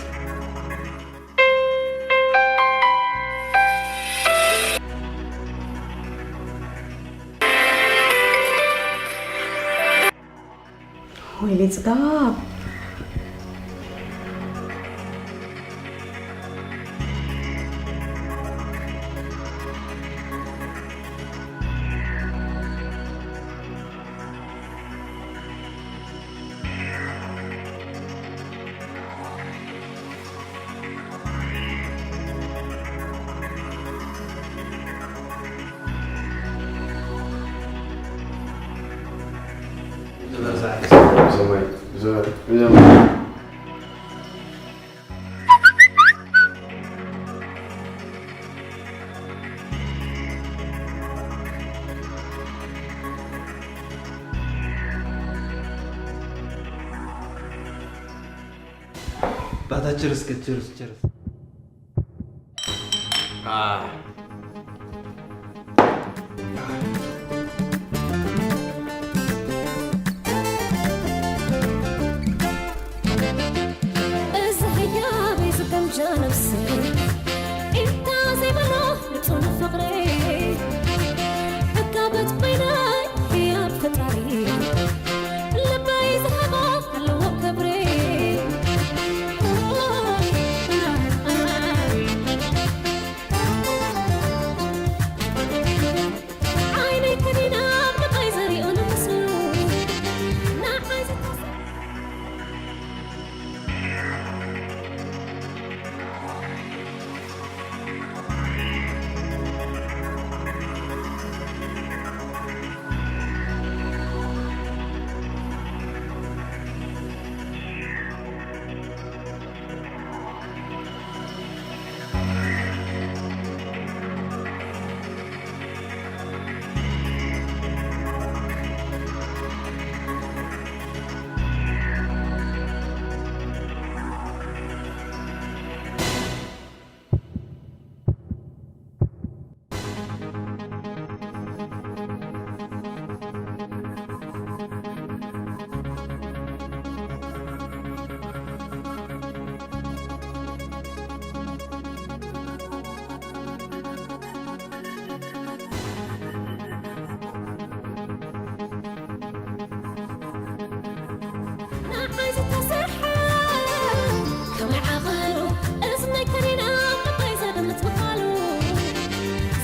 ወይለይ ጽጋብ። ሰማይ፣ ዘ-፣ ዘ-፣ ባታ ችርስ ከ ችርስ ችርስ። እዚ ህያበይ ዝገምጃ ነብሰይ፣ ኢንታ ዘይበሎ ንጹህ ፍቕረይ፣ ዕጋበት በይነይ ህያብ ፈጣሪ፣ ልበይ ዝሃቦ ኣለዎ ክብሪ። ዓይነይ ከዲና ኣብ ልበይ ዘሪኦ ንምስሉ፣ ንዓይ ዝተሰ- ንዓይ ዝተሰርሐ ከመይ ዓቐኑ፣ እዝነይ ከኒና ምቕባይ ዘደምጽ ምዃኑ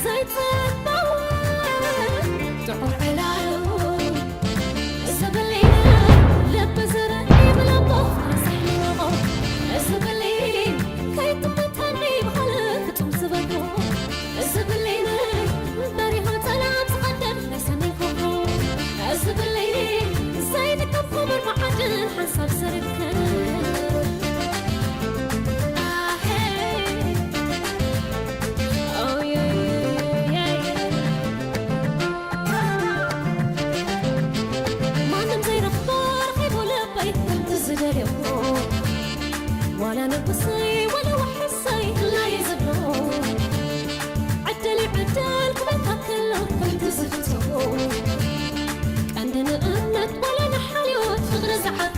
ዘይጽበወ ጥዑም ዕላሉ። እዚ ብሌን ልቢ ዝርኢ ብለቦ ረሳሕ ይወቖ። እዚ ብሌን ከይጥምተኒ ብኻልእ ፍጹም ዝበልኩ። እዚ ብሌን በሪሆ ጸላም ዝቐደም ናይ ሰሜን ኮኾብ። እዚ ብሌን ዘይድገም ክቡር መዓድን ሓንሳብ ዝርከብ። ኣሄ፣ ኦየየየየ። ማንም ዘይረኽቦ ረኺቡ ልበይ ከምቲ ዝደልዮ። ዋላ ንጉሰይ ዋላ ውሕሰይ ክላይ ዝብሎ። ዕድል ይዕደል ክበልካ ከሎ ከምቲ ዝፍቶ። ቀንዲ ንእምነት ዋላ ንሓልዮት ፍቕሪ ዝዓጡ።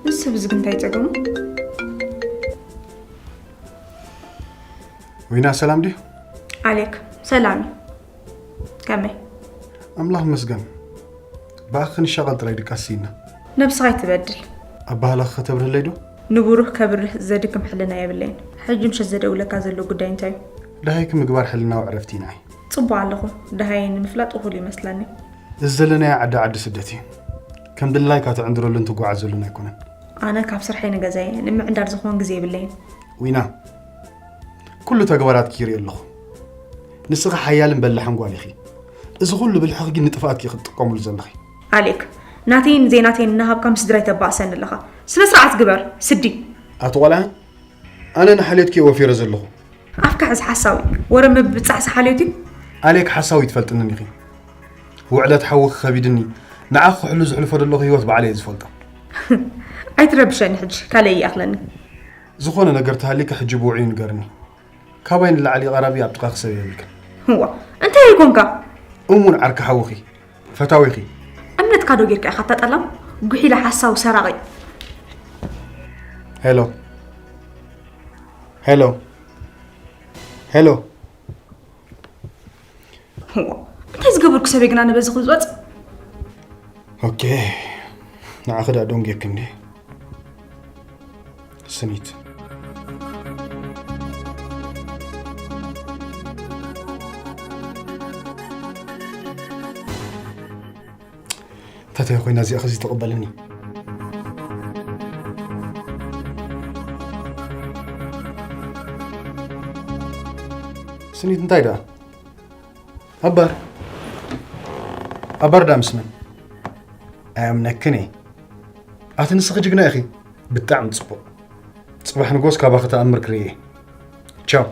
ምስ ሰብ ዝግ እንታይ ጸገሙ? ዊና ሰላም ድዩ? ኣሌክ ሰላም እዩ። ከመይ? ኣምላኽ መስገን። ብኣኺ ክንሻቐል ጥራይ ድቃስ ስኢንና። ነብስኻ ኣይትበድል። ኣባህላኺ ከተብርህለይ ዶ? ንብሩህ ከብርህ ዘድክም ሕልና የብለይን። ሕጂ ምሸት ዘደውለካ ዘሎ ጉዳይ እንታይ እዩ? ደሃይኪ ምግባር ሕልናዊ ዕረፍቲ እዩ ንዓይ። ጽቡቕ ኣለኹ። ደሃየይ ንምፍላጥ እኹል እዩ መስለኒ። እዚ ዘለናዮ ዓዲ ዓዲ ስደት እዩ። ከም ድላይካ ትዕንድረሉን ትጓዓዘሉን ኣይኮነን። ኣነ ካብ ስርሐይ ንገዛይ ንምዕንዳር ዝኸውን ግዜ የብለይን። ዊና፣ ኩሉ ተግባራትኪ ይርኢ ኣለኹ። ንስኺ ሓያልን በላሕን ጓል ኢኺ። እዚ ኩሉ ብልሕኺ ግን ንጥፍኣትኪ ኢኺ ትጥቀምሉ ዘለኺ። ኣሌክ፣ ናተይን ዘይናተይን እናሃብካ ምስ ስድራይ ተባእሰኒ ኣለኻ። ስነ ስርዓት ግበር ስዲ። ኣቲ ቆልዓ፣ ኣነ ንሓልዮትኪ እየ ወፊረ ዘለኹ። ኣፍካ ሕዝ ሓሳዊ። ወረ ምብጻሕሲ ሓልዮት እዩ። ኣሌክ ሓሳዊ ኣይትፈልጥንን ኢኺ። ውዕለት ሓውኺ ከቢድኒ፣ ንዓኺ ክሕሉ ዝሕልፎ ዘለኹ ህይወት ባዕለይ እየ ዝፈልጦ። ኣይትረብሸኒ ሕጂ፣ ካልእ ይኣኽለኒ። ዝኾነ ነገር ተሃሊኪ ሕጂ ብውዑይ ንገርኒ። ካባይ ንላዕሊ ቀራቢ ኣብ ጥቓኺ ሰብ የብልክን። እዋ፣ እንታይ ይኮንካ? እሙን ዓርኪ ሓውኺ፣ ፈታዊኺ። እምነትካ ዶ ጌርካ ኢኻ እታ ጠላም? ጉሒላ ሓሳዊ ሰራቒ። ሄሎ ሄሎ ሄሎ። እዋ፣ እንታይ ዝገበርኩ ሰበይ ግና ንበዚ ክዝወጽ? ኦኬ፣ ንዓኺ ደኣ ደንጉየኪ እንዴ ስኒት። እንታይ ኮይና እዚኣ ኸዚ ተቐበለኒ? ትንቢት እንታይ ደኣ? ኣባር ኣባር ዳ ምስ መን? ኣየምነክን እየ። ኣቲ ንስኺ ጅግና ኢኺ። ብጣዕሚ ጽቡቕ። ጽባሕ ንጎስ ካባኺ ተኣምር ክርኢ እየ። ቻው።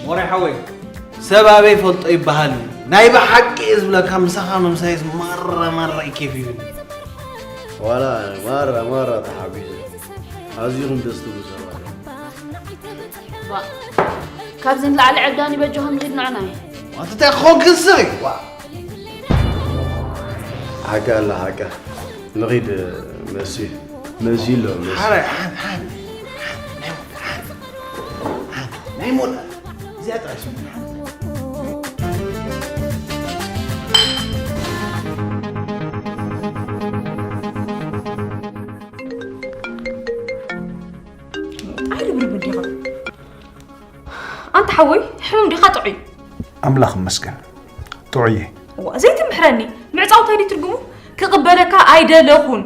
ሞራይ ሓወይ፣ ሰብ ኣበይ ይፈልጦ ይበሃል እዩ። ናይ ብሓቂ እየ ዝብለካ፣ ምሳኻ ምምሳይስ ማራ ማራ እዩ ኬፍ ይብል። ዋላ ማራ ማራ ተሓጒሰ። ኣዚኹም ደስ ትብሉ ሰባት። ዋ፣ ካብዚ ንላዕሊ ዕብዳን ይበጀኹም ንኺድ ንዕናይ። ኣንተ እንታይ ክኾንክን ስሪ? ዋ። ሓቂ ኣላ ሓቂ። ንኺድ መሲ መሲ ኣሎ መሲ። ሓራይ ሓን ሓን ሓን ናይ ሞላ ሓን ሓን ናይ ሞላ እዚኣ ጥራይ ስሙ ሓን ኣይርብርብ እንዲኻ ኣንተ ሓወይ ሕሙም ዲኻ ጥዑይ ኣምላኽ ይመስገን ጥዑየ። እዋ ዘይትምሕረኒ ምዕፃው እንታይ ድዩ ትርጉሙ? ክቕበለካ ኣይደለኹን።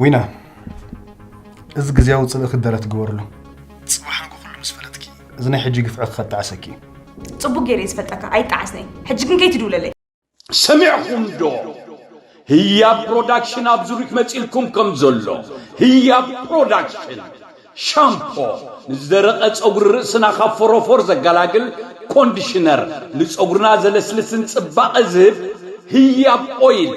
ዊና፣ እዚ ግዜያዊ ጽልኢ ክደረት ግበርሉ። ጽባሕ ንጎ ኩሉ ምስ ፈለጥኪ፣ እዚ ናይ ሕጂ ግፍዒ ክኸጣዕሰኪ እዩ። ጽቡቅ ገይረ ዝፈልጠካ ኣይጣዓስነይ። ሕጂ ግን ከይትድውለለይ። ሰሚዕኹም ዶ? ህያብ ፕሮዳክሽን ኣብ ዙሪክ መፂልኩም ከም ዘሎ። ህያብ ፕሮዳክሽን ሻምፖ፣ ንዝደረቐ ፀጉሪ ርእስና ካብ ፎሮፎር ዘገላግል፣ ኮንዲሽነር፣ ንፀጉርና ዘለስልስን ፅባቐ ዝህብ፣ ህያብ ኦይል፣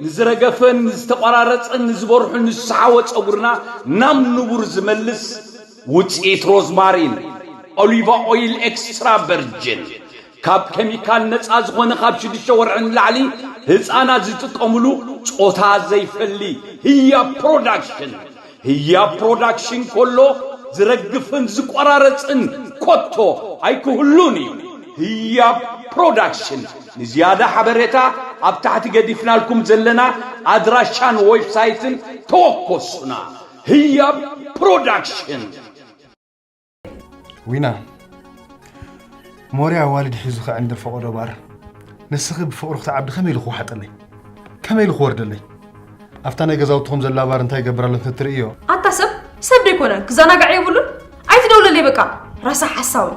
ንዝረገፈን ንዝተቆራረፀን ንዝበርሑን ንዝሰሓወ ፀጉርና ናብ ንቡር ዝመልስ ውፅኢት ሮዝማሪን፣ ኦሊቫ ኦይል ኤክስትራ ቨርጅን፣ ካብ ኬሚካል ነፃ ዝኾነ ካብ ሽዱሽተ ወርሒ ንላዕሊ ህፃናት ዝጥቀምሉ ፆታ ዘይፈሊ ህያብ ፕሮዳክሽን። ህያብ ፕሮዳክሽን ከሎ ዝረግፍን ዝቆራረፅን ኮቶ ኣይክህሉን እዩ። ህያብ ፕሮዳክሽን። ንዝያዳ ሓበሬታ ኣብ ታሕቲ ገዲፍናልኩም ዘለና ኣድራሻን ዌብሳይትን ተወከሱና። ህያብ ፕሮዳክሽን። ዊና፣ ሞርያ ኣዋልድ ሒዙ ክዕንድር ፈቐዶ ባር፣ ንስኺ ብፍቕሩ ክትዓብዲ ከመይ ኢሉ ክወሓጠለይ? ከመይ ኢሉ ክወርደለይ? ኣብታ ናይ ገዛውትኹም ዘላ ባር እንታይ ይገብር ኣሎ እንተትርእዮ። ኣታ ሰብ ሰብ ዶ ኣይኮነን ክዘናጋዕ የብሉን? ኣይትደውለለይ በቃ ራሳ ሓሳዊ።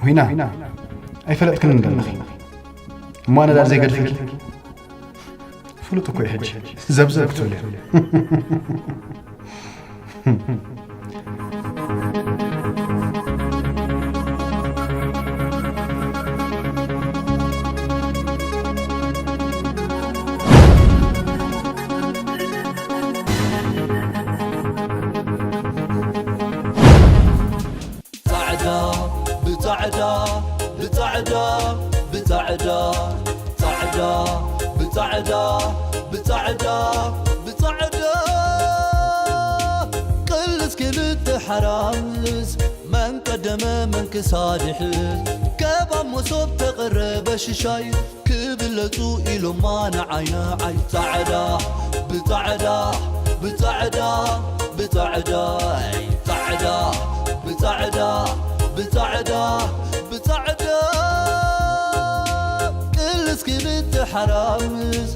ዊና፣ ኣይፈለጥክን እንደለኺ እሞ ኣነ ዳኣ ዘይገድፈኪ ፍሉጥ እኮ እዩ ሕጂ ዘብዘብ ክትብል እያ። ጻዕዳ ብጻዕዳ ብጻዕዳ ጻዕዳ ብጻዕዳ ብጻዕዳ ብጻዕዳ ቅልስ ክልተ ሓራምዝ መን ቀደመ መን ክሳድሕ ከባብ መሶብ ተቐረበ ሽሻይ ክብለጹ ኢሎማ ንዓይ ንዓይ ጻዕዳ ብጻዕዳ ብጻዕዳ ብጻዕዳ ጻዕዳ ብጻዕዳ ብጻዕዳ ብጻዕዳ ቅልስ ክልተ ሓራምዝ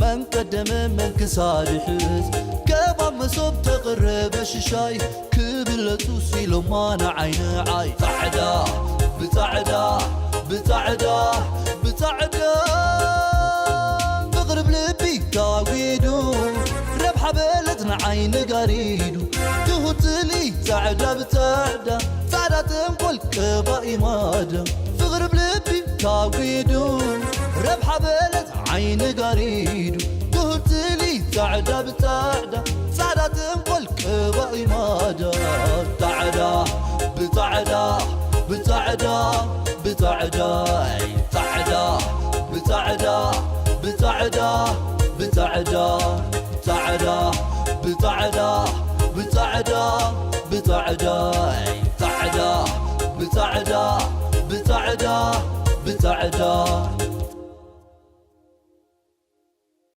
መን ቀደመ መን ክሳድሕዝ ከባብ መሶብ ተቐረበ ሽሻይ ክብለጹ ሲሎማ ንዓይ ንዓይ ጻዕዳ ብጻዕዳ ብጻዕዳ ብጻዕዳ ፍቕሪ ብልቢ ታጒዱ ረብሓ በለት ንዓይ ንጋሪዱ ትሁት ጽሊ ጻዕዳ ብጻዕዳ ጻዕዳ ተንኮል ቀባኢ ማዳ ፍቕሪ ብልቢ ታጒዱ ረብሓ በለት ዓይኒ ጋሪዱ ትሁት ጽሊ ጻዕዳ ብጻዕዳ ጻዕዳ ተንኮል ቀባኢ ማዳ ጻዕዳ ብጻዕዳ ብጻዕዳ ብጻዕዳ ጻዕዳ ብጻዕዳ ብጻዕዳ ብጻዕዳ ጻዕዳ ብጻዕዳ ብጻዕዳ ብጻዕዳ ጻዕዳ ብጻዕዳ ብጻዕዳ ብጻዕዳ